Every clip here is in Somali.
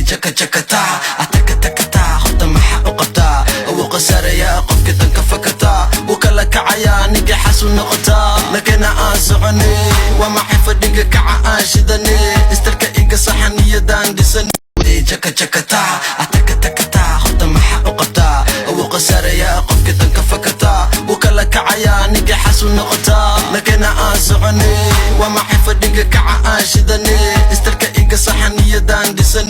Jaka jakata ataka takata, horta maxaa u qabtaa? Wuu khasaarayaa qofkii tan ka fakataa, wuu kala kacayaa ninkii xasu noqotaa. Nakena aan soconay, waa maxay fadhiga kaca aan shidanay? Istarka iga saxan, niyadaan dhisan. Jaka jakata ataka takata, horta maxaa u qabtaa? Wuu khasaarayaa qofkii tan ka fakataa, wuu kala kacayaa ninkii xasu noqotaa. Nakena aan soconay, waa maxay fadhiga kaca aan shidanay? Istarka iga saxan, niyadaan dhisan.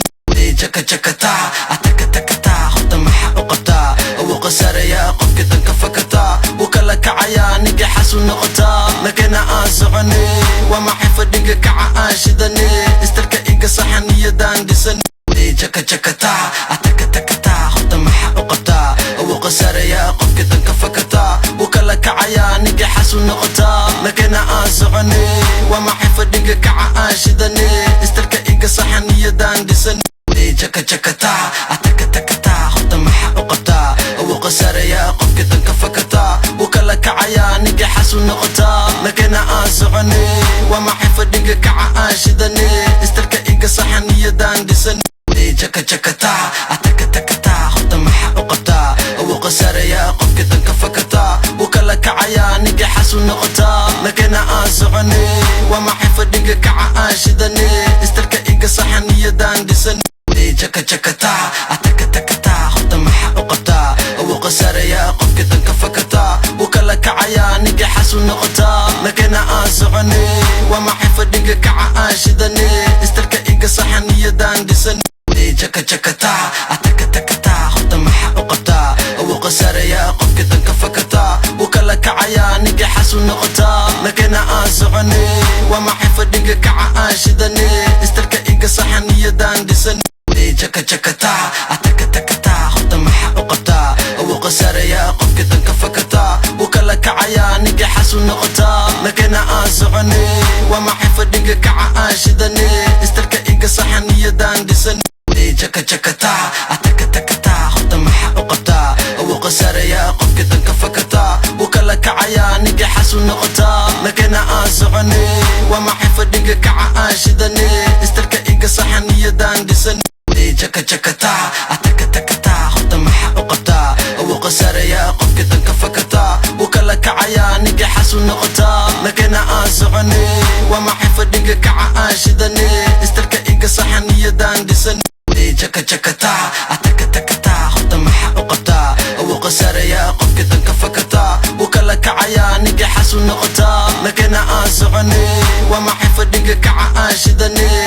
Jaka jakata ataka takata, horta maxaa u qabtaa? Wuu khasaarayaa qofkii tan ka fakataa, wuu kala kacayaa ninkii xasu noqotaa. Nakena aan soconay, waa maxay fadhiga kaca aan shidanay? Istarka iga saxan, niyadaan dhisan. Jaka jakata ataka takata, horta maxaa u qabtaa? Wuu khasaarayaa qofkii tan ka fakataa, wuu kala kacayaa ninkii xasu noqotaa. Nakena aan soconay, waa maxay fadhiga kaca aan shidanay? Istarka iga saxan, niyadaan dhisan. Jaka jakata ataka takata, horta maxaa u qabtaa? Wuu khasaarayaa qofkii tan ka fakataa, wuu kala kacayaa ninkii xasu noqotaa. Nakena aan soconay, waa maxay fadhiga kaca aan shidanay? Istarka iga saxan, niyadaan dhisan. Jaka jakata ataka takata, horta maxaa u qabtaa? Wuu khasaarayaa qofkii tan ka fakataa, wuu kala kacayaa ninkii xasu noqotaa. Nakena aan soconay, waa maxay fadhiga kaca aan shidanay? Istarka iga saxan, niyadaan dhisan. Jaka jakata ataka takata, horta maxaa u qabtaa? Wuu khasaarayaa qofkii tan ka fakataa, wuu kala kacayaa ninkii xasu noqotaa. Nakena aan soconay, waa maxay fadhiga kaca aan shidanay? Istarka iga saxan, niyadaan dhisan. Jaka jakata ataka takata, horta maxaa u qabtaa? Wuu khasaarayaa qofkii tan ka fakataa, wuu kala kacayaa ninkii xasu noqotaa. Nakena aan soconay, waa maxay fadhiga kaca aan shidanay? Istarka iga saxan, niyadaan dhisan. Jaka jakata ataka takata, horta maxaa u qabtaa? Wuu khasaarayaa qofkii tan ka fakataa, wuu kala kacayaa ninkii xasu noqotaa. Nakena aan soconay, waa maxay fadhiga kaca aan shidanay? Istarka iga saxan, niyadaan dhisan. Jaka jakata ataka takata, horta maxaa u qabtaa? Wuu khasaarayaa qofkii tan ka fakataa, wuu kala kacayaa ninkii xasu noqotaa. Nakena aan soconay, waa maxay fadhiga kaca aan shidanay? Istarka iga saxan, niyadaan dhisan. Jaka jakata ataka takata, horta maxaa u qabtaa? Wuu khasaarayaa qofkii tan ka fakataa, wuu kala kacayaa ninkii xasu noqotaa. Nakena aan soconay, waa maxay fadhiga kaca aan shidanay? Istarka iga saxan, niyadaan dhisan. Jaka jakata ataka takata, horta maxaa u qabtaa? Wuu khasaarayaa qofkii tan ka fakataa, wuu kala kacayaa ninkii xasu noqotaa. Nakena aan soconay, waa maxay fadhiga kaca aan shidanay?